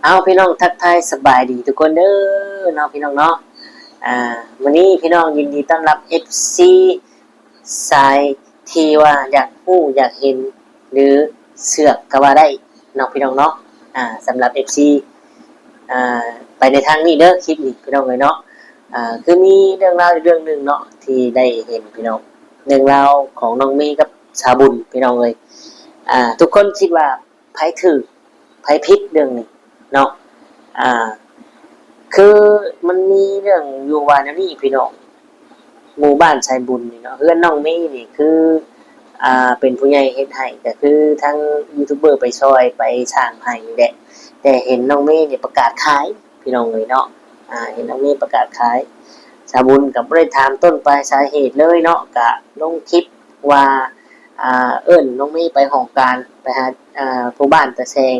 ເອົາ ພີ່ນ້ອງ ທັກທາຍສະບາຍດີທຸກຄົນເດີເນາະ ພີ່ນ້ອງເນາະ. ອາ ມື້ນີ້ພີ່ນ້ອງຍິນດີຕ້ອນຮັບເອັຟຊີສາຍທີ່ວ່າຢາກຮູ້ຢາກເຫັນ ຫຼື ເຊື່ອກະວ່າໄດ້ເນາະ ພີ່ນ້ອງເນາະ. ອາ ສຳລັບເອັຟຊີ ອາ ໄປໃນທາງນີ້ເດີ ຄລິບນີ້ ພີ່ນ້ອງເອີຍເນາະ. ອາ ຄືມີເລື່ອງລາວຢູ່ເລື່ອງໜຶ່ງເນາະ ທີ່ໄດ້ເຫັນ ພີ່ນ້ອງ, ເລື່ອງລາວຂອງນ້ອງເມກັບສາວບຸນ ພີ່ນ້ອງເອີຍ. ອາ ທຸກຄົນຄິດວ່າ ໃຜຖືກໃຜຜິດເລື່ອງນີ້ເນາະ. ອາ ຄືມັນມີເລື່ອງຢູ່ວ່າແນວນີ້ ພີ່ນ້ອງ, ໝູ່ບ້ານສາຍບຸນນີ້ເນາະ ເຮືອນນ້ອງເມນີ້ຄື ອາ ເປັນຜູ້ໃຫຍ່ເຮັດໃຫ້ ກະຄືທາງຢູທູບເບີໄປຊ່ອຍໄປສ້າງໃຫ້ນີ້ແຫຼະ, ແຕ່ເຫັນນ້ອງເມນີ້ປະກາດຂາຍ ພີ່ນ້ອງເອີຍເນາະ. ອາ ເຫັນນ້ອງເມປະກາດຂາຍ ສາວບຸນກະບໍ່ໄດ້ຖາມຕົ້ນປາຍສາເຫດເລີຍເນາະ, ກະລົງຄລິບວ່າ ອາ ເອີ້ນນ້ອງເມໄປຫ້ອງການ ໄປຫາ ອາ ຜູ້ບ້ານຕາແຊງ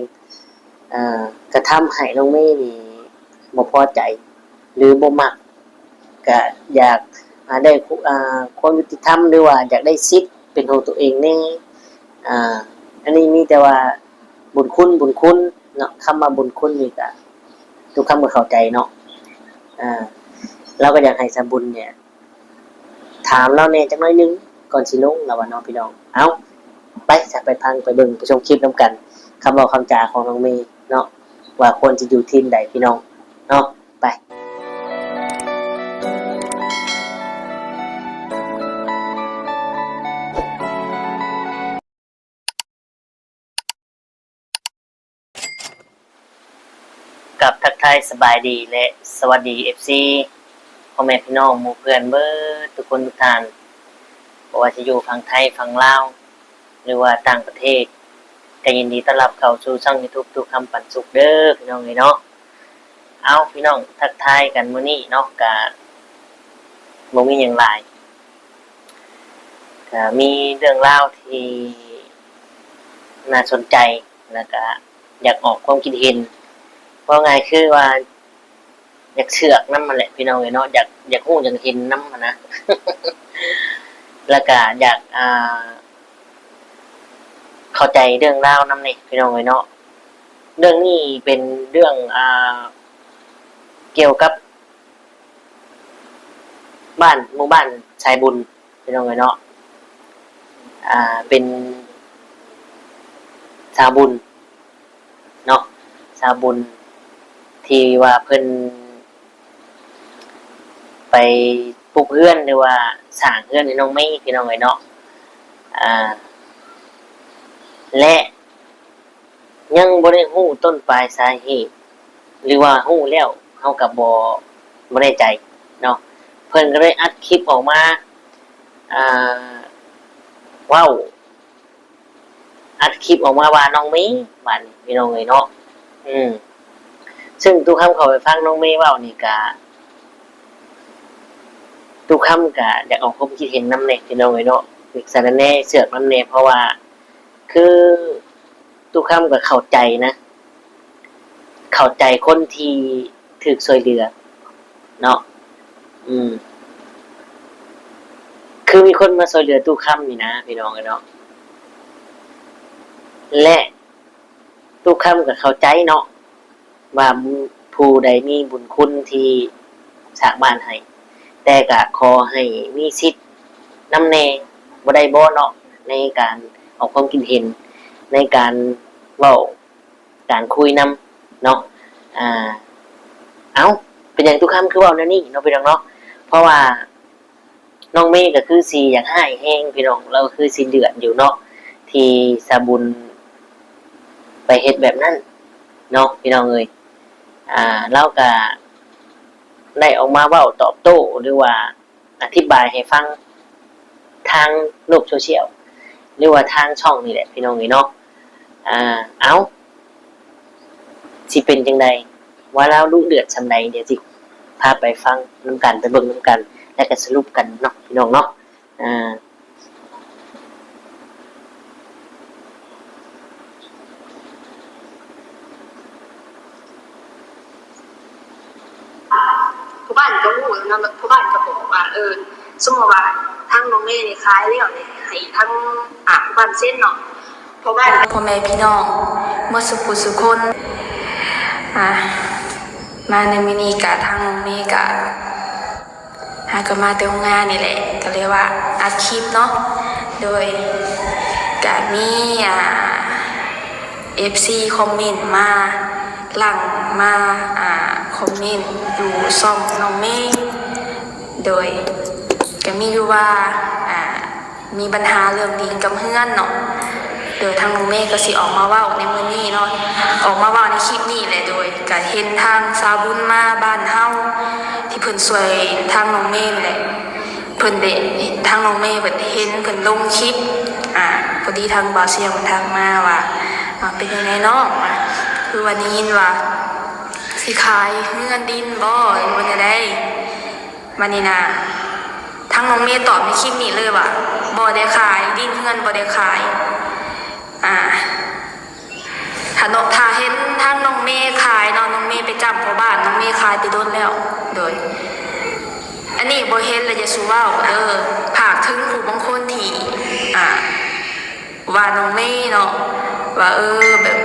ອາ ກະທຳໃຫ້ນ້ອງເມນີ້ບໍ່ພໍໃຈ ຫຼື ບໍ່ມັກ, ກະຢາກ ອາ ໄດ້ ອາ ຄວາມຍຸຕິທຳ ຫຼືວ່າຢາກໄດ້ສິດເປັນຂອງຕົວເອງແນ່. ອາ ອັນນີ້ມີແຕ່ວ່າບຸນຄຸນ ບຸນຄຸນເນາະ, ຄຳວ່າບຸນຄຸນນີ້ກະ ທຸກຄຳກະເຂົ້າໃຈເນາະ. ອາ ລາວກະຢາກໃຫ້ສາວບຸນນີ້ ຖາມລາວແດ່ຈັກໜ້ອຍໜຶ່ງກ່ອນຊິລົງ ລາວວ່າເນາະ ພີ່ນ້ອງ. ເອົ້າ ໄປຊະ ໄປຟັງໄປເບິ່ງໄປຊົມຄລິບນຳກັນ ຄຳເວົ້າຄຳຈາຂອງນ້ອງເມເນາະ ວ່າຄວນຊິຢູ່ທີມໃດ ພີ່ນ້ອງເນາະ. ໄປ ກັບທັກທາຍສະບາຍດີ ແລະ ສະຫວັດດີ ເອັຟຊີ ພໍ່ແມ່ພີ່ນ້ອງ ໝູ່ເພື່ອນເບິດທຸກຄົນທຸກທ່ານ, ບໍ່ວ່າຊິຢູ່ຝັ່ງໄທ ຝັ່ງລາວ ຫຼືວ່າຕ່າງປະເທດ ກະຍິນດີຕ້ອນຮັບເຂົ້າສູ່ຊ່ອງຢູທູບ ຕຸຄຳປັນສຸກເດີ ພີ່ນ້ອງເອີຍເນາະ. ເອົ້າ ພີ່ນ້ອງ ທັກທາຍກັນມື້ນີ້ເນາະ ກະບໍ່ມີຫຍັງຫຼາຍ ກະມີເລື່ອງລາວທີ່ໜ້າສົນໃຈ ແລ້ວກະຢາກອອກຄວາມຄິດເຫັນ, ເວົ້າງ່າຍຄືວ່າຢາກເຊື່ອກນຳຫັ້ນແຫຼະ ພີ່ນ້ອງເອີຍເນາະ, ຢາກ ຢາກຮູ້ຢາກເຫັນນຳຫັ້ນນະ ແລ້ວກະຢາກ ອ່າ ເຂົ້າໃຈເລື່ອງລາວນຳແດ່ ພີ່ນ້ອງເອີຍເນາະ. ເລື່ອງນີ້ເປັນເລື່ອງ ອ່າ ກ່ຽວກັບບ້ານ ໝູ່ບ້ານສາຍບຸນ ພີ່ນ້ອງເອີຍເນາະ. ອ່າ ເປັນຊາວບຸນເນາະ ຊາວບຸນທີ່ວ່າເພິ່ນໄປປຸກເຮືອນ ຫຼືວ່າສ້າງເຮືອນໃຫ້ນ້ອງເມ ພີ່ນ້ອງເອີຍເນາະ. ອ່າ ແລະ ຍັງບໍ່ໄດ້ຮູ້ຕົ້ນປາຍສາເຫດ ຫຼືວ່າຮູ້ແລ້ວເຮົາກະບໍ່ ບໍ່ແນ່ໃຈເນາະ, ເພິ່ນກະເລີຍອັດຄລິບອອກມາ ອ່າ ເວົ້າ ອັດຄລິບອອກມາວ່ານ້ອງເມ ບາດນີ້ ພີ່ນ້ອງເອີຍເນາະ. ອືມ ເຊິ່ງຕຸຄຳເຂົ້າໄປຟັງນ້ອງເມເວົ້ານີ້ກະ ຕຸຄຳກະຢາກອອກຄວາມຄິດເຫັນນຳແດ່ ພີ່ນ້ອງເອີຍເນາະ, ຢາກສະແນເຊືອກນຳແດ່ ເພາະວ່າ ຄືຕຸຄຳກະເຂົ້າໃຈນະ ເຂົ້າໃຈຄົນທີ່ຖືກຊ່ວຍເຫຼືອເນາະ. ອືມ ຄືມີຄົນມາຊ່ວຍເຫຼືອຕຸຄຳນີ້ນະ ພີ່ນ້ອງເອີຍເນາະ, ແລະ ຕຸຄຳກະເຂົ້າໃຈເນາະ ວ່າຜູ້ໃດມີບຸນຄຸນທີ່ສ້າງບ້ານໃຫ້ ແຕ່ກະຂໍໃຫ້ມີສິດນຳແດ່ ບໍ່ໄດ້ບໍເນາະ ໃນການອອກຄວາມຄິດເຫັນ ໃນການເວົ້າ ການຄຸຍນຳເນາະ. ອ່າ ເອົ້າ ເປັນຫຍັງຕຸຄຳຄືເວົ້າແນວນີ້ເນາະ ພີ່ນ້ອງເນາະ, ເພາະວ່າ ນ້ອງເມກະຄືຊິຢາກຮ້າຍແຮງ ພີ່ນ້ອງ, ລາວຄືຊິເດືອດຢູ່ເນາະ ທີ່ສາວບຸນໄປເຮັດແບບນັ້ນເນາະ ພີ່ນ້ອງເອີຍ. ອ່າ ລາວກະໄດ້ອອກມາເວົ້າຕອບໂຕ້ ຫຼືວ່າອະທິບາຍໃຫ້ຟັງທາງໂລກໂຊຊຽວ ຫຼືວ່າທາງຊ່ອງນີ້ແຫຼະ ພີ່ນ້ອງເອີຍເນາະ. ອ່າ ເອົ້າ ຊິເປັນຈັ່ງໃດ ວ່າລາວດຸເດືອດສ່ຳໃດ ດຽວຊິພາໄປຟັງນຳກັນ ໄປເບິ່ງນຳກັນ ແລ້ວກະສະຫຼຸບກັນເນາະ ພີ່ນ້ອງເນາະ. ອ່າ ຜູ້ບ້ານກະຮູ້ເນາະ, ຜູ້ບ້ານກະບອກວ່າ ເອີ ສົມມຸດວ່າທາງນ້ອງເມນີ້ຂາຍແລ້ວນີ້ ໃຫ້ທາງ ອ່າ ຜູ້ບ້ານເຊັນເນາະ. ພໍ່ແມ່ພີ່ນ້ອງໝົດສູ່ຜູ້ສູ່ຄົນ, ອ່າ ມາໃນມື້ນີ້ກະທາງນ້ອງເມກະຫາກໍມາແຕ່ໂຮງງານນີ້ແຫຼະ ກໍເລີຍວ່າອັດຄລິບເນາະ ໂດຍກະມີ ອ່າ ເອັຟຊີຄອມເມັນມາ ຫຼັ່ງມາ ອ່າ ຄອມເມັນຢູ່ຊ່ອງນ້ອງເມ ໂດຍກະມີຢູ່ວ່າ ອ່າ ມີບັນຫາເລື່ອງດິນກັບເຮືອນເນາະ ໂດຍທາງນ້ອງເມກໍຊິອອກມາເວົ້າໃນມື້ນີ້ເນາະ ອອກມາເວົ້າໃນຄລິບນີ້ແຫຼະ ໂດຍກະເຫັນທາງສາວບຸນມາບ້ານເຮົາ ທີ່ເພິ່ນຊ່ວຍທາງນ້ອງເມນີ້ແຫຼະ ເພິ່ນໄດ້ ທາງນ້ອງເມເພິ່ນເຫັນເພິ່ນລົງຄລິບ ອ່າ ພໍດີທາງບ່າວຊຽງເພິ່ນທັກມາວ່າ ອ່າ ເປັນຈັ່ງໃດນ້ອງ ຄືວ່າໄດ້ຍິນວ່າຊິຂາຍເຮືອນດິນບໍ່ ຫຼືວ່າແນວໃດ? ບາດນີ້ນະ ທາງນ້ອງເມຕອບໃນຄລິບນີ້ເລີຍວ່າ ບໍ່ໄດ້ຂາຍ ດິນເຮືອນບໍ່ໄດ້ຂາຍ ອ່າ ຖ້າເນາະ ຖ້າເຫັນທາງນ້ອງເມຂາຍເນາະ ນ້ອງເມໄປຈ້ຳພໍ່ບ້ານ ນ້ອງເມຂາຍແຕ່ດົນແລ້ວ ໂດຍ ອັນນີ້ບໍ່ເຫັນແລ້ວຢ່າສູ່ເວົ້າເດີ ຝາກເຖິງຜູ້ບາງຄົນທີ່ ອ່າ ວ່ານ້ອງເມເນາະ ວ່າ ເອີ ແບບ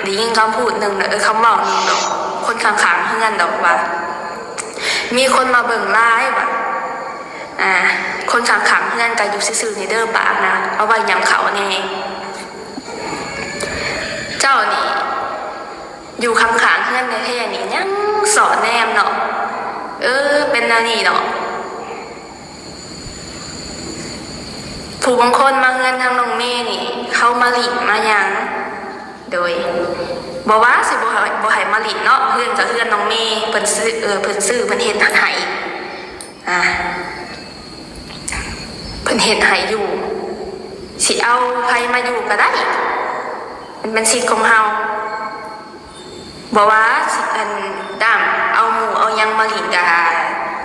ໄດ້ຍິນຄຳພູດໜຶ່ງ ເອີ ຄຳເວົ້າໜຶ່ງດອກ ຄົນຂ້າງໆເຮືອນດອກວ່າ ມີຄົນມາເບິ່ງຫຼາຍວ່າ ອ່າ ຄົນຂ້າງໆເຮືອນກໍຢູ່ຊື່ໆນີ້ເດີ ປາກນະ ເອົາໄວ້ຫຍັງເຂົາແດ່ ເຈົ້ານີ້ຢູ່ຂ້າງໆເຮືອນແທ້ໆນີ້ຍັງສອດແນມເນາະ ເອີ ເປັນແນວນີ້ເນາະ. ຜູ້ບາງຄົນມາເຮືອນທາງນ້ອງເມນີ້ ເຂົາມາຫຼິ້ນມາຫຍັງ ໂດຍ ບໍ່ວ່າຊິບໍ່ໃຫ້ ບໍ່ໃຫ້ມາຫຼິ້ນເນາະ ເຮືອນກໍເຮືອນນ້ອງເມ ເພິ່ນຊື້ ເອີ ເພິ່ນຊື້ ເພິ່ນເຮັດໃຫ້ ອ່າ ເພິ່ນເຮັດໃຫ້ຢູ່ ຊິເອົາໃຜມາຢູ່ກໍໄດ້ ມັນເປັນສິດຂອງເຮົາ. ບໍ່ວ່າຊິ ອັນ ດ້າມເອົາໝູ່ເອົາຫຍັງມາຫຼິ້ນກະ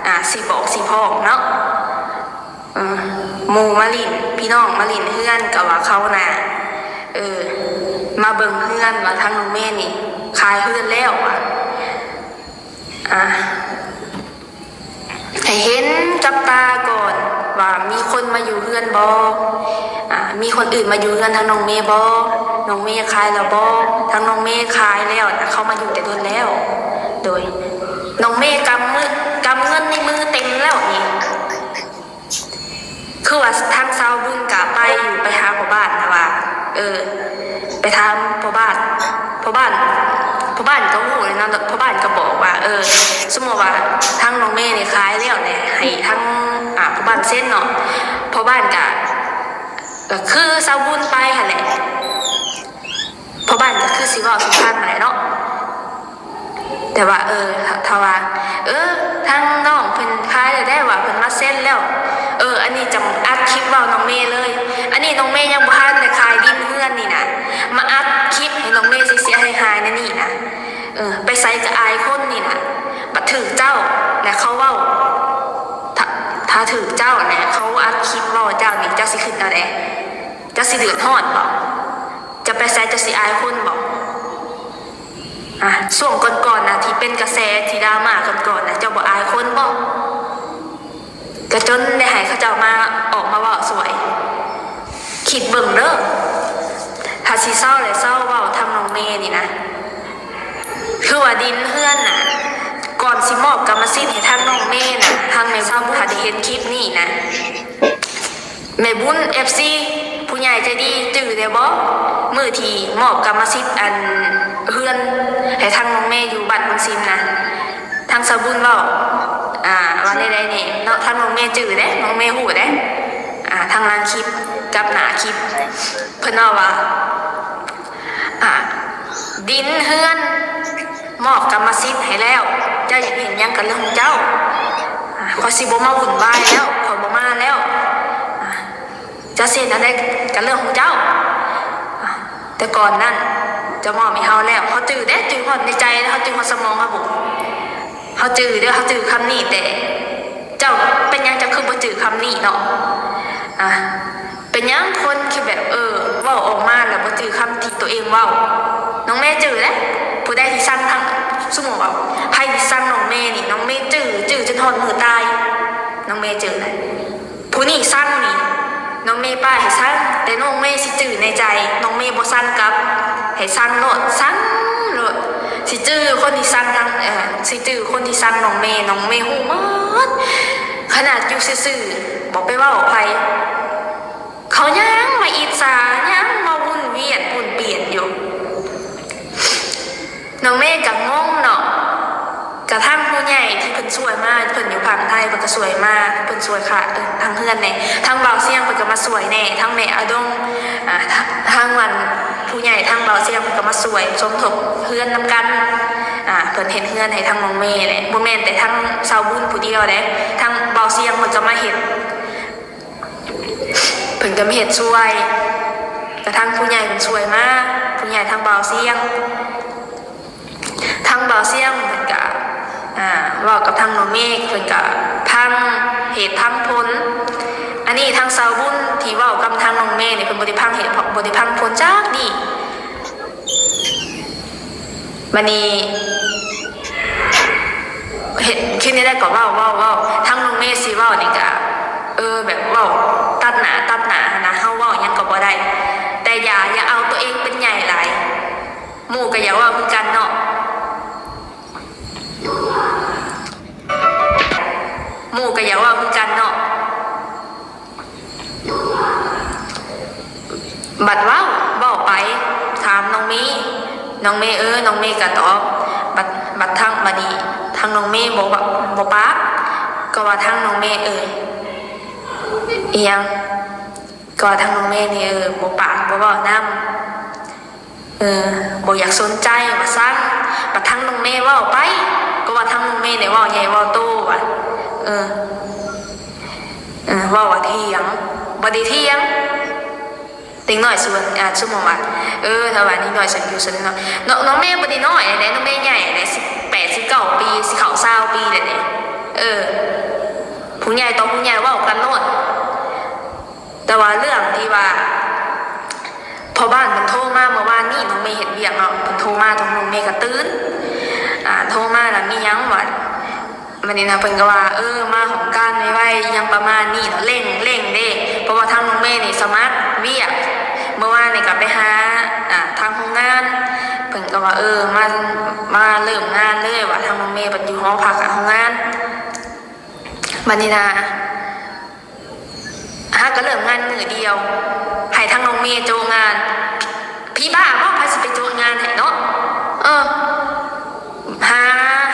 ອ່າ ຊິບອກຊິພ້ອງເນາະ ເອີ ໝູ່ມາຫຼິ້ນ ພີ່ນ້ອງມາຫຼິ້ນເຮືອນ ກະວ່າເຂົານະ ເອີ ມາເບິ່ງເຮືອນວ່າທາງນ້ອງເມນີ້ຂາຍເຮືອນແລ້ວວ່າ ອ່າ ໃຫ້ເຫັນກັບຕາກ່ອນວ່າມີຄົນມາຢູ່ເຮືອນບໍ່ ອ່າ ມີຄົນອື່ນມາຢູ່ເຮືອນທາງນ້ອງເມບໍ່ ນ້ອງເມຂາຍແລ້ວບໍ່ ທາງນ້ອງເມຂາຍແລ້ວນະ ເຂົາມາຢູ່ແຕ່ດົນແລ້ວ ໂດຍ ນ້ອງເມກຳມື ກຳເງິນໃນມືເຕັມແລ້ວນີ້ ຄືວ່າທາງສາວບຸນກະໄປຢູ່ ໄປຫາພໍ່ບ້ານນະວ່າ ເອີ ໄປຖາມພໍ່ບ້ານ ພໍ່ບ້ານ ພໍ່ບ້ານກໍຮູ້ແລ້ວເນາະ ພໍ່ບ້ານກໍບອກວ່າ ເອີ ສົມມຸດວ່າທາງນ້ອງເມນີ້ຂາຍແລ້ວແຫຼະ ໃຫ້ທາງ ອ່າ ພໍ່ບ້ານເຊັນເນາະ ພໍ່ບ້ານກະ ກໍຄືສາວບຸນໄປຫັ້ນແຫຼະ ພໍ່ບ້ານກໍຄືຊິເວົ້າສູ່ຟັງຫັ້ນແຫຼະເນາະ. ແຕ່ວ່າ ເອີ ຖ້າ ຖ້າວ່າ ເອີ ທາງນ້ອງເພິ່ນຂາຍແລ້ວເດ້ ວ່າເພິ່ນມາເຊັນແລ້ວ ເອີ ອັນນີ້ຈະອັດຄລິບເວົ້ານ້ອງເມເລີຍ ອັນນີ້ນ້ອງເມຍັງບໍ່ທັນໄດ້ຂາຍດິນເຮືອນນີ້ນະ ມາອັດຄລິບໃຫ້ນ້ອງເມເສຍໆຫາຍໆແນວນີ້ນະ ເອີ ໄປໃສກໍອາຍຄົນນີ້ນະ ບັດຖືກເຈົ້າແຫຼະເຂົາເວົ້າ ຖ້າ ຖ້າຖືກເຈົ້າແຫຼະເຂົາອັດຄລິບເວົ້າເຈົ້ານີ້ ເຈົ້າຊິຄິດແນວໃດ? ເຈົ້າຊິເດືອດຮ້ອນບໍ່? ເຈົ້າໄປໃສເຈົ້າຊິອາຍຄົນບໍ່? ອ່າ ຊ່ວງກ່ອນໆນະ ທີ່ເປັນກະແສ ທີ່ດຣາມາກ່ອນໆນະ ເຈົ້າບໍ່ອາຍຄົນບໍ່? ກະຈົນໄດ້ໃຫ້ເຂົາເຈົ້າມາ ອອກມາເວົ້າຊ່ວຍ ຄິດເບິ່ງເດີ ຖ້າຊິເຊົາແຫຼະເຊົາເວົ້າທາງນ້ອງເມນີ້ນະ ຄືວ່າດິນເຮືອນນະ ກ່ອນຊິມອບກຳມະສິດໃຫ້ທາງນ້ອງເມນະ ທາງແມ່ບຸນຖ້າໄດ້ເຫັນຄລິບນີ້ນະ ແມ່ບຸນ ເອັຟຊີ ຜູ້ໃຫຍ່ໃຈດີຈື່ໄດ້ບໍ່? ມື້ທີ່ມອບກຳມະສິດອັນເຮືອນໃຫ້ທາງນ້ອງເມຢູ່ບ້ານບຸນຊິມນະ ທາງສາວບຸນເວົ້າ ອ່າ ວ່າແນວໃດແດ່ເນາະ ທາງນ້ອງເມຈື່ເດ້ ນ້ອງເມຮູ້ເດ້ ອ່າ ທັງຫຼັງຄລິບກັບໜ້າຄລິບ ເພິ່ນເວົ້າວ່າ ອ່າ ດິນເຮືອນ ມອບກຳມະສິດໃຫ້ແລ້ວ ເຈົ້າຢາກເຮັດຫຍັງກໍເລື່ອງຂອງເຈົ້າ ອ່າ ຂ້ອຍຊິບໍ່ມາວຸ່ນວາຍແລ້ວ ຂ້ອຍບໍ່ມາແລ້ວ ອ່າ ເຈົ້າຊິເຮັດແນວໃດກໍເລື່ອງຂອງເຈົ້າ ອ່າ ແຕ່ກ່ອນນັ້ນເຈົ້າມອບໃຫ້ເຮົາແລ້ວ ເຮົາຈື່ເດ້ ຈື່ຮອດໃນໃຈ ເຮົາຈື່ຮອດສະໝອງເຮົາພຸ້ນ ເຮົາຈື່ເດີ ເຮົາຈື່ຄຳນີ້ແຕ່ ເຈົ້າ ເປັນຫຍັງເຈົ້າຄືບໍ່ຈື່ຄຳນີ້ເນາະ ອ່າ ເປັນຫຍັງຄົນຄືແບບ ເອີ ເວົ້າອອກມາແລ້ວບໍ່ຈື່ຄຳທີ່ຕົວເອງເວົ້າ ນ້ອງເມຈື່ເດ້ ຜູ້ໃດທີ່ຊັງທາງ ສົມມຸດວ່າໃຜທີ່ຊັງນ້ອງເມນີ້ ນ້ອງເມຈື່ ຈື່ຈົນຮອດມື້ຕາຍ ນ້ອງເມຈື່ນະ ຜູ້ນີ້ຊັງນີ້ ນ້ອງເມປ້າໃຫ້ຊັງ ແຕ່ນ້ອງເມຊິຈື່ໃນໃຈ ນ້ອງເມບໍ່ຊັງກັບ ໃຫ້ຊັງໂລດ ຊັງໂລດ ຊິຈື່ຄົນທີ່ຊັງທາງ ເອີ ຊິຈື່ຄົນທີ່ຊັງນ້ອງເມ, ນ້ອງເມຮູ້ໝົດ. ຂະໜາດຢູ່ຊື່ໆ ບໍ່ໄປເວົ້າໃຜ ເຂົາຍັງມາອິດສາ, ຍັງມາວຸນວຽນວຸນວຽນຢູ່. ນ້ອງເມກໍງົງເນາະ, ກະທັງຜູ້ໃຫຍ່ທີ່ເພິ່ນຊ່ວຍມາ, ເພິ່ນຢູ່ຝັ່ງໄທ ເພິ່ນກໍຊ່ວຍມາ, ເພິ່ນຊ່ວຍຄ່າ ເອີ ທາງເຮືອນແດ່, ທາງບ່າວຊຽງເພິ່ນກໍມາຊ່ວຍແດ່, ທາງແມ່ອາດົງ ອ່າ ທາງ ທາງອັນຜູ້ໃຫຍ່ທາງບ່າວຊຽງເພິ່ນກໍມາຊ່ວຍສົມທົບເຮືອນນຳກັນ, ອ່າ ເພິ່ນເຮັດເຮືອນໃຫ້ທາງນ້ອງເມແຫຼະ. ບໍ່ແມ່ນແຕ່ທາງຊາວບຸນຜູ້ດຽວເດ້, ທາງບ່າວຊຽງເພິ່ນກໍມາເຮັດ ເພິ່ນກໍມາເຮັດຊ່ວຍ, ກະທັງຜູ້ໃຫຍ່ເພິ່ນຊ່ວຍມາ, ຜູ້ໃຫຍ່ທາງບ່າວຊຽງ, ທາງບ່າວຊຽງເພິ່ນກະ ອ່າ ເວົ້າກັບທາງນ້ອງເມ, ເພິ່ນກະຟັງເຫດຟັງຜົນ. ອັນນີ້ທາງຊາວບຸນທີ່ເວົ້າກັບທາງນ້ອງເມນີ້ ເພິ່ນບໍ່ໄດ້ຟັງເຫດ ບໍ່ໄດ້ຟັງຜົນຈັກດີ້. ບາດນີ້ເຮັດ ເຮັດແນວໃດກໍເວົ້າ ເວົ້າ ເວົ້າ, ທາງນ້ອງເມຊິເວົ້ານີ້ກະ ເອີ ແບບເວົ້າຕັດໜ້າຕັດໜ້າຫັ້ນນະ, ເຮົາເວົ້າຫຍັງກໍບໍ່ໄດ້. ແຕ່ຢ່າ ຢ່າເອົາຕົວເອງເປັນໃຫຍ່ຫຼາຍ, ໝູ່ກໍຢາກເວົ້າຄືກັນເນາະ, ໝູ່ກໍຢາກເວົ້າຄືກັນເນາະ. ບັດເວົ້າ ເວົ້າໄປ ຖາມນ້ອງເມ, ນ້ອງເມ ເອີ ນ້ອງເມກໍຕອບ. ບັດ ບັດທາງ ບາດນີ້ທາງນ້ອງເມບໍ່ ບໍ່ປາກ, ກໍວ່າທາງນ້ອງເມ ເອີ ອີ່ຫຍັງ, ກໍວ່າທາງນ້ອງເມນີ້ ເອີ ບໍ່ປາກ ບໍ່ເວົ້ານຳ. ເອີ ບໍ່ຢາກສົນໃຈວ່າຊັ້ນ. ບັດທາງນ້ອງເມເວົ້າໄປ ກໍວ່າທາງນ້ອງເມນີ້ເວົ້າໃຫຍ່ເວົ້າໂຕວ່າ ເອີ ເອີ ເວົ້າວ່າຖຽງ, ບໍ່ໄດ້ຖຽງ. ເດັກນ້ອຍສ່ວນ ອ່າ ສົມມຸດວ່າ ເອີ ຖ້າວ່າເດັກນ້ອຍສ່ວນ ຢູ່ສ່ວນນ້ອຍ ນ້ອງ ນ້ອງເມບໍ່ໄດ້ນ້ອຍແລ້ວເດ້, ນ້ອງເມໃຫຍ່ແລ້ວ ສິບແປດ ສິບເກົ້າປີ ຊິເຂົ້າຊາວປີແລ້ວເດ້. ເອີ ຜູ້ໃຫຍ່ຕໍ່ຜູ້ໃຫຍ່ເວົ້າກັນໂລດ. ແຕ່ວ່າເລື່ອງທີ່ວ່າພໍ່ບ້ານເພິ່ນໂທມາເມື່ອວານນີ້, ນ້ອງເມເຮັດວຽກເນາະ, ເພິ່ນໂທມາ ນ້ອງເມກໍຕື່ນ ອ່າ ໂທມາແລ້ວມີຫຍັງວ່າ ບາດນີ້ນະ ເພິ່ນກໍວ່າ ເອີ ມາຫ້ອງການໄວໆ ອີ່ຫຍັງປະມານນີ້ເນາະ, ເລັ່ງ ເລັ່ງເດ້. ເພາະວ່າທາງນ້ອງເມນີ້ສະໝັກວຽກ, ເມື່ອວານນີ້ກໍໄປຫາ ອ່າ ທາງໂຮງງານ, ເພິ່ນກໍວ່າ ເອີ ມາ ມາເລີ່ມງານເລີຍວ່າ, ທາງນ້ອງເມເພິ່ນຢູ່ຫໍພັກ ອ່າ ໂຮງງານ. ບາດນີ້ນະ ຫາກໍເລີ່ມງານມື້ດຽວ ໃຫ້ທາງນ້ອງເມໂຈະງານ. ຜີບ້າບໍ ໃຜຊິໄປໂຈະງານໃຫ້ເນາະ. ເອີ ຫາ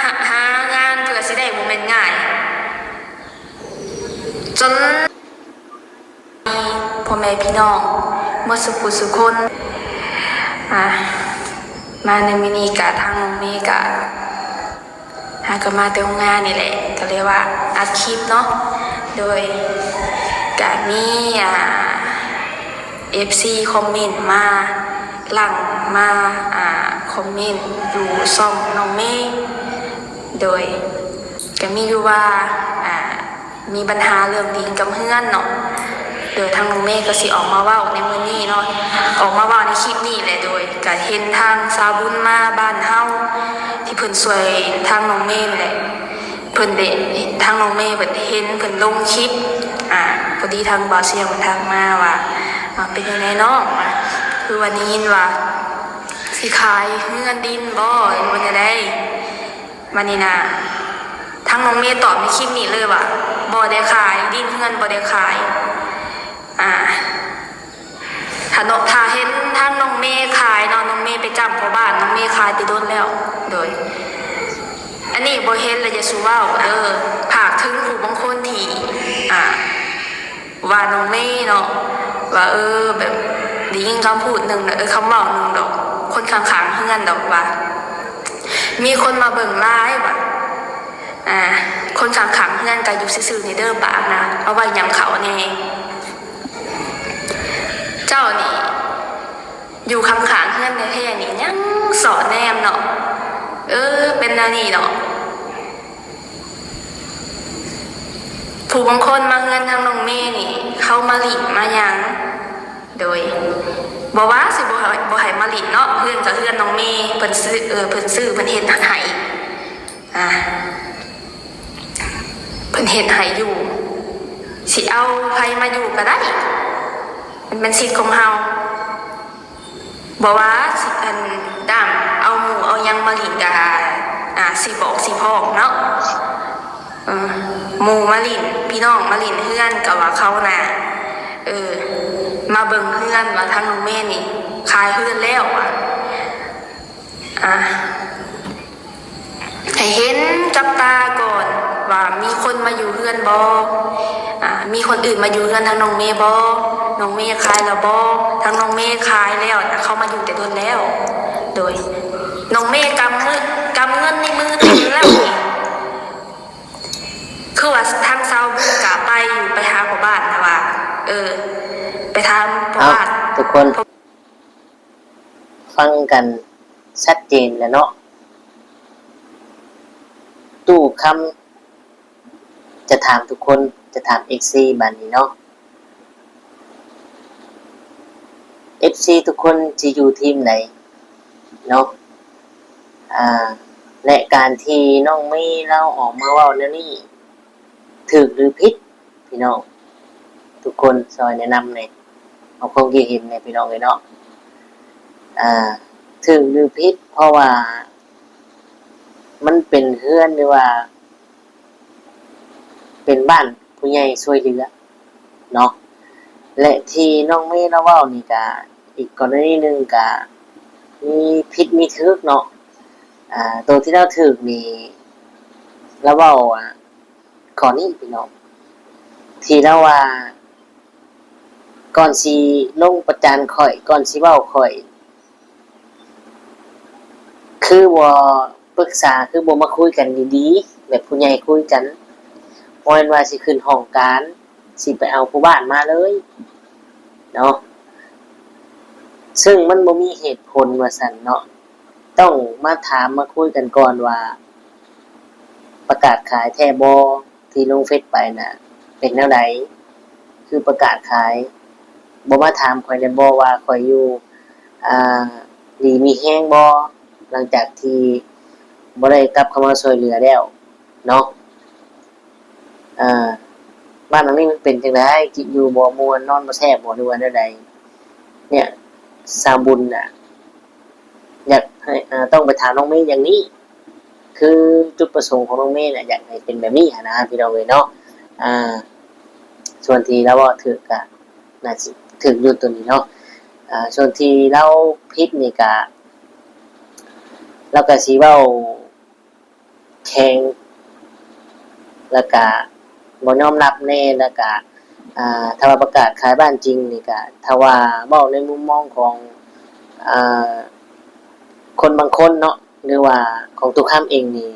ຫາ ຫາງານເພື່ອຊິໄດ້ບໍ່ແມ່ນງ່າຍ. ຈົນ ພໍ່ແມ່ພີ່ນ້ອງໝົດສູ່ຜູ້ສູ່ຄົນ ອ່າ ມາໃນມື້ນີ້ກະທາງນ້ອງເມກະ ຫາກໍມາແຕ່ໂຮງງານນີ້ແຫຼະ ກໍເລີຍວ່າອັດຄລິບເນາະ. ໂດຍກະມີ ອ່າ ເອັຟຊີຄອມເມັນມາ ຫຼັ່ງມາ ອ່າ ຄອມເມັນຢູ່ຊ່ອງນ້ອງເມ. ໂດຍກະມີຢູ່ວ່າ ອ່າ ມີບັນຫາເລື່ອງດິນກັບເຮືອນເນາະ. ໂດຍທາງນ້ອງເມກໍຊິອອກມາເວົ້າໃນມື້ນີ້ເນາະ ອອກມາເວົ້າໃນຄລິບນີ້ແຫຼະ. ໂດຍກະເຫັນທາງຊາວບຸນມາບ້ານເຮົາ ທີ່ເພິ່ນຊ່ວຍທາງນ້ອງເມນີ້ແຫຼະ, ເພິ່ນໄດ້ ທາງນ້ອງເມເພິ່ນເຫັນເພິ່ນລົງຄລິບ ອ່າ ພໍດີທາງບ່າວຊຽງເພິ່ນທັກມາວ່າ ອ່າ ເປັນຈັ່ງໃດນ້ອງ ຄືວ່າໄດ້ຍິນວ່າຊິຂາຍເຮືອນດິນບໍ ຫຼືວ່າແນວໃດ. ບາດນີ້ນະ ທາງນ້ອງເມຕອບໃນຄລິບນີ້ເລີຍວ່າ ບໍ່ໄດ້ຂາຍ, ດິນເຮືອນບໍ່ໄດ້ຂາຍ. ອ່າ ຖ້າເນາະ ຖ້າເຫັນທາງນ້ອງເມຂາຍເນາະ, ນ້ອງເມໄປຈ້ຳພໍ່ບ້ານ, ນ້ອງເມຂາຍແຕ່ດົນແລ້ວ. ໂດຍ ອັນນີ້ບໍ່ເຫັນແລ້ວຢ່າສູ່ເວົ້າເດີ, ຝາກເຖິງຜູ້ບາງຄົນທີ່ ອ່າ ວ່ານ້ອງເມເນາະ ວ່າ ເອີ ແບບໄດ້ຍິນຄຳພູດໜຶ່ງ ເອີ ຄຳເວົ້າໜຶ່ງດອກ ຄົນຂ້າງໆເຮືອນດອກ ວ່າມີຄົນມາເບິ່ງຫຼາຍວ່າ ອ່າ ຄົນຂ້າງໆເຮືອນກໍຢູ່ຊື່ໆນີ້ເດີ ປາກນະ ເອົາໄວ້ຫຍ້ຳເຂົ້າແດ່. ເຈົ້ານີ້ຢູ່ຂ້າງໆເຮືອນແທ້ໆນີ້ຍັງສອດແນມເນາະ. ເອີ ເປັນແນວນີ້ເນາະ. ຜູ້ບາງຄົນມາເຮືອນທາງນ້ອງເມນີ້ ເຂົາມາຫຼິ້ນມາຫຍັງ ໂດຍ ບໍ່ວ່າຊິບໍ່ໃຫ້ ບໍ່ໃຫ້ມາຫຼິ້ນເນາະ, ເຮືອນກໍເຮືອນນ້ອງເມ, ເພິ່ນຊື້ ເອີ ເພິ່ນຊື້ ເພິ່ນເຮັດໃຫ້ ອ່າ ເພິ່ນເຮັດໃຫ້ຢູ່, ຊິເອົາໃຜມາຢູ່ກໍໄດ້, ມັນເປັນສິດຂອງເຮົາ. ບໍ່ວ່າຊິ ອັນ ດ້າມເອົາ ເອົາຫຍັງມາຫຼິ້ນກະ ອ່າ ຊິບອກຊິພ້ອງເນາະ. ເອີ ໝູ່ມາຫຼິ້ນ ພີ່ນ້ອງມາຫຼິ້ນເຮືອນ ກະວ່າເຂົານະ ເອີ ມາເບິ່ງເຮືອນວ່າທາງນ້ອງເມນີ້ຂາຍເຮືອນແລ້ວວ່າ ອ່າ ໃຫ້ເຫັນກັບຕາກ່ອນວ່າມີຄົນມາຢູ່ເຮືອນບໍ່ ອ່າ ມີຄົນອື່ນມາຢູ່ເຮືອນທາງນ້ອງເມບໍ່ ນ້ອງເມຂາຍແລ້ວບໍ່ ທາງນ້ອງເມຂາຍແລ້ວ ເຂົາມາຢູ່ແຕ່ດົນແລ້ວ. ໂດຍ ນ້ອງເມກຳມື ກຳເງິນໃນມືເຕັມແລ້ວນີ້ ຄືວ່າທາງຊາວບຸນກະໄປຢູ່ ໄປຫາພໍ່ບ້ານ ແຕ່ວ່າ ເອີ ໄປຖາມພໍ່ ເອົ້າ ບ້ານ ທຸກຄົນ ຟັງກັນຊັດເຈນແລ້ວເນາະ. ຕູ້ຄຳ ຈະຖາມທຸກຄົນ ຈະຖາມເອັຟຊີບາດນີ້ເນາະ ເອັຟຊີທຸກຄົນຊິຢູ່ທີມໃດເນາະ ອ່າ ແລະ ການທີ່ນ້ອງເມລາວອອກມາເວົ້າແນວນີ້ ຖືກຫຼືຜິດ ພີ່ນ້ອງ ທຸກຄົນຊ່ອຍແນະນຳແດ່. ອອກຄວາມຄິດເຫັນແດ່ ພີ່ນ້ອງເອີຍເນາະ ອ່າ ຖືກຫຼືຜິດ ເພາະວ່າມັນເປັນເຮືອນ ຫຼືວ່າເປັນບ້ານຜູ້ໃຫຍ່ຊ່ວຍເຫຼືອເນາະ ແລະ ທີ່ນ້ອງເມລາວເວົ້ານີ້ກະ ອີກກໍລະນີໜຶ່ງກະມີຜິດມີຖືກເນາະ ອ່າ ໂຕທີ່ລາວຖືກນີ້ ລາວເວົ້າ ອ່າ ຂໍ້ນີ້ພີ່ນ້ອງ ທີ່ລາວວ່າ ກ່ອນຊິລົງປະຈານຂ້ອຍ ກ່ອນຊິເວົ້າຂ້ອຍ ຄືບໍ່ປຶກສາ ຄືບໍ່ມາຄຸຍກັນດີໆ ແບບຜູ້ໃຫຍ່ຄຸຍກັນ ບໍ່ແມ່ນວ່າຊິຂຶ້ນຫ້ອງການ ຊິໄປເອົາຜູ້ບ້ານມາເລີຍເນາະ ເຊິ່ງມັນບໍ່ມີເຫດຜົນວ່າຊັ້ນເນາະ. ຕ້ອງມາຖາມມາຄຸຍກັນກ່ອນວ່າ ປະກາດຂາຍແທ້ບໍ່? ທີ່ລົງເຟສໄປນະ ເປັນແນວໃດ? ຄືປະກາດຂາຍ ບໍ່ມາຖາມຂ້ອຍແດ່ບໍ່ວ່າຂ້ອຍຢູ່ ອ່າ ດີມີແຮງບໍ່? ຫຼັງຈາກທີ່ບໍ່ໄດ້ກັບເຂົ້າມາຊ່ວຍເຫຼືອແລ້ວເນາະ ອ່າ ບ້ານຫຼັງນີ້ມັນເປັນຈັ່ງໃດ? ກິນຢູ່ບໍ່ມ່ວນ ນອນບໍ່ແຊບບໍ່ ຫຼືວ່າແນວໃດ? ເນຍ ຊາວບຸນນະ ຢາກໃຫ້ ອ່າ ຕ້ອງໄປຖາມນ້ອງເມຢ່າງນີ້ ຄືຈຸດປະສົງຂອງນ້ອງເມນະ ຢາກໃຫ້ເປັນແບບນີ້ຫັ້ນນະ ພີ່ນ້ອງເອີຍເນາະ. ອ່າ ສ່ວນທີ່ລາວເວົ້າຖືກກະໜ້າຊິຖືກຢູ່ໂຕນີ້ເນາະ. ອ່າ ສ່ວນທີ່ລາວຜິດນີ້ກະ ລາວກະຊິເວົ້າ ແຂງ ແລ້ວກະບໍ່ຍອມຮັບແດ່ ແລ້ວກະ ອ່າ ຖ້າວ່າປະກາດຂາຍບ້ານຈິງນີ້ກະ ຖ້າວ່າເວົ້າໃນມຸມມອງຂອງ ອ່າ ຄົນບາງຄົນເນາະ ຫຼືວ່າຂອງຕູ້ຄຳເອງນີ້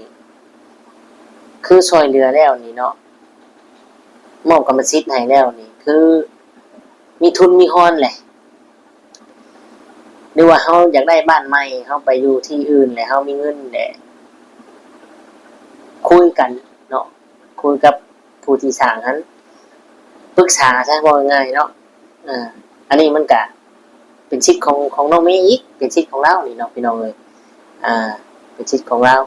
ຄືຊ່ວຍເຫຼືອແລ້ວນີ້ເນາະ ມອບກຳມະສິດໃຫ້ແລ້ວນີ້ ຄືມີທຶນມີຮອນແຫຼະ. ຫຼືວ່າເຮົາຢາກໄດ້ບ້ານໃໝ່ ເຮົາໄປຢູ່ທີ່ອື່ນແຫຼະ ເຮົາມີເງິນແຫຼະ ຄຸຍກັນເນາະ ຄຸຍກັບຜູ້ທີ່ສ້າງຫັ້ນ ປຶກສາຊະ ເວົ້າງ່າຍໆເນາະ. ເອີ ອັນນີ້ມັນກະເປັນສິດຂອງ ຂອງນ້ອງເມອີກ ເປັນສິດຂອງລາວນີ້ເນາະ ພີ່ນ້ອງເອີຍ. ອ່າ ເປັນສິດຂອງລາວ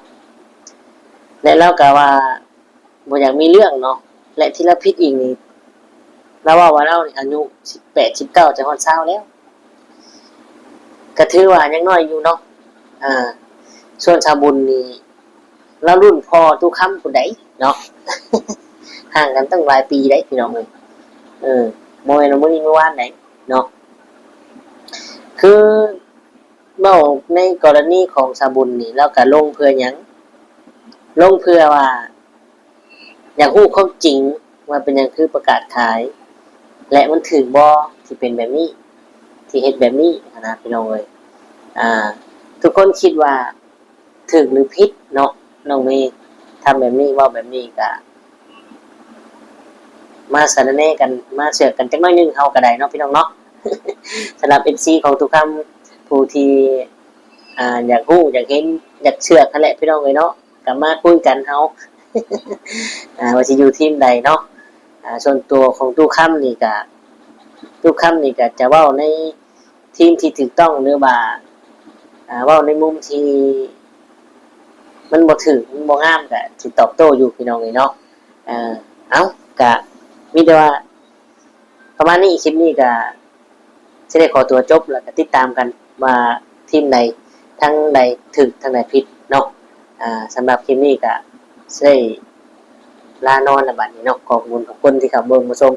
ແລະ ລາວກະວ່າ ບໍ່ຢາກມີເລື່ອງເນາະ ແລະ ທີ່ລາວຜິດອີກນີ້ ລາວເວົ້າວ່າລາວນີ້ອາຍຸສິບແປດ ສິບເກົ້າ ຈະຮອດຊາວແລ້ວ ກະຖືວ່າຍັງນ້ອຍຢູ່ເນາະ. ອ່າ ສ່ວນຊາວບຸນນີ້ ລາວລຸ້ນພໍ່ຕູ້ຄຳພຸ້ນໃດເນາະ ຫ່າງກັນຕັ້ງຫຼາຍປີໃດ໋ ພີ່ນ້ອງເອີຍ. ເອີ ບໍ່ແມ່ນວ່າມື້ນີ້ມື້ວານໃດເນາະ ຄື ເວົ້າໃນກໍລະນີຂອງຊາວບຸນນີ້ ລາວກະລົງເພື່ອຫຍັງ? ລົງເພື່ອວ່າຢາກຮູ້ຄວາມຈິງວ່າເປັນຫຍັງຄືປະກາດຂາຍ ແລະ ມັນຖືກບໍ່ທີ່ເປັນແບບນີ້ ທີ່ເຮັດແບບນີ້ຫັ້ນນະ ພີ່ນ້ອງເອີຍ. ອ່າ ທຸກຄົນຄິດວ່າຖືກຫຼືຜິດເນາະ ນ້ອງເມ ທຳແບບນີ້ ເວົ້າແບບນີ້ກະ ມາສະລະແນກັນ ມາເຊືອກກັນຈັກໜ້ອຍໜຶ່ງເຮົາກະໄດ້ເນາະ ພີ່ນ້ອງເນາະ. ສຳລັບເອັຟຊີຂອງຕູ້ຄຳ ຜູ້ທີ່ ອ່າ ຢາກຮູ້ ຢາກເຫັນ ຢາກເຊືອກຫັ້ນແຫຼະ ພີ່ນ້ອງເອີຍເນາະ ກະມາຄຸຍກັນເຮົາ ອ່າ ວ່າຊິຢູ່ທີມໃດເນາະ. ອ່າ ສ່ວນຕົວຂອງຕູ້ຄຳນີ້ກະ ຕູ້ຄຳນີ້ກະຈະເວົ້າໃນ ທີມທີ່ຖືກຕ້ອງ ຫຼືວ່າ ອ່າ ເວົ້າໃນມຸມທີ່ມັນບໍ່ຖືກ ມັນບໍ່ງາມ ກະຊິຕອບໂຕ້ຢູ່ ພີ່ນ້ອງເອີຍເນາະ. ເອີ ເອົ້າ ກະມີແຕ່ວ່າປະມານນີ້ ຄລິບນີ້ກະຊິໄດ້ຂໍຕົວຈົບ ແລ້ວກະຕິດຕາມກັນວ່າທີມໃດ ທັງໃດຖືກທັງໃດຜິດເນາະ. ອ່າ ສຳລັບຄລິບນີ້ກໍຊິໄດ້ລານອນລະບາດນີ້ເນາະ. ຂອບຄຸນຂອບຄຸນທີ່ເຂົ້າເບິ່ງມາຊົມ,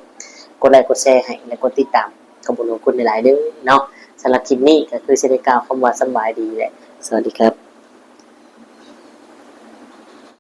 ກົດໄລກົດແຊໃຫ້ ແລະ ກົດຕິດຕາມ. ຂອບຄຸນຂອບຄຸນຫຼາຍໆເດີເນາະ. ສຳລັບຄລິບນີ້ກໍຄືຊິໄດ້ກ່າວຄຳວ່າສະບາຍດີ ແລະ ສະຫວັດດີຄັບ.